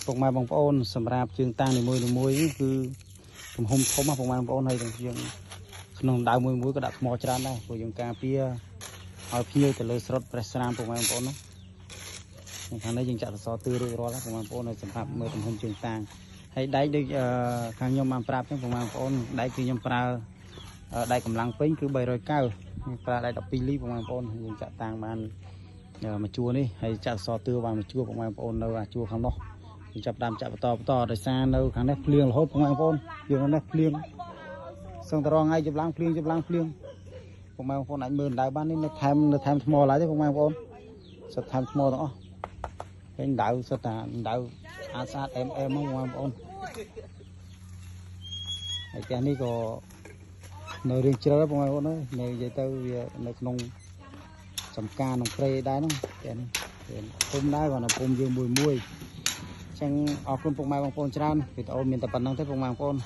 ពុកម៉ែបងប្អូន សម្រាប់ជើងតាំងនីមួយៗគឺទំហំធំណាពុកម៉ែបងប្អូន ហើយទាំងយើងក្នុងដៅមួយមួយក៏ដាក់ថ្មច្រើនដែរ ព្រោះយើងការពារឲ្យភ្ញៀវទៅលើស្រុតប្រេះស្រាមពុកម៉ែបងប្អូនណា។ ខាងនេះយើងចាក់សសរទឿរួចរាល់ពុកម៉ែបងប្អូន ហើយសម្រាប់មើលទំហំជើងតាង ហើយដែកដូចខាងខ្ញុំបានប្រាប់ចឹងពុកម៉ែបងប្អូន ដែកគឺខ្ញុំប្រើដែកកម្លាំងពេញគឺ390 ប្រើដែក12លីពុកម៉ែបងប្អូន។ យើងចាក់តាងបានមួយជួរនេះ ហើយចាក់សសរទឿបានមួយជួរពុកម៉ែបងប្អូន។ នៅអាជួរខាងនោះយើងចាប់ដើមចាក់បន្តបន្ត ដោយសារនៅខាងនេះភ្លៀងរហូតពុកម៉ែបងប្អូន យើងនៅនេះភ្លៀងសឹងតរងថ្ងៃ ជប់ឡើងភ្លៀង ជប់ឡើងភ្លៀង ពុកម៉ែបងប្អូនអាចមើលដៅបាន។ នេះនៅថែម នៅថែមថ្មឡើយទេពុកម៉ែបងប្អូន សិតថែមថ្មទាំងអស់ ឃើញដៅសិតតាដៅស្អាតស្អាតអែមអែមហ្មងបងប្អូន។ ហើយផ្ទះនេះក៏នៅរៀងជ្រៅបងប្អូនអើយ នៅនិយាយទៅវានៅក្នុងចំការក្នុងព្រៃដែរហ្នឹង ផ្ទះនេះវាពុំដែរ គាត់នៅពុំយើងមួយមួយ។ អញ្ចឹងអរគុណពុកម៉ែបងប្អូនច្រើន វីដេអូមានតែប៉ុណ្្នឹងទេពុកម៉ែបងប្អូន។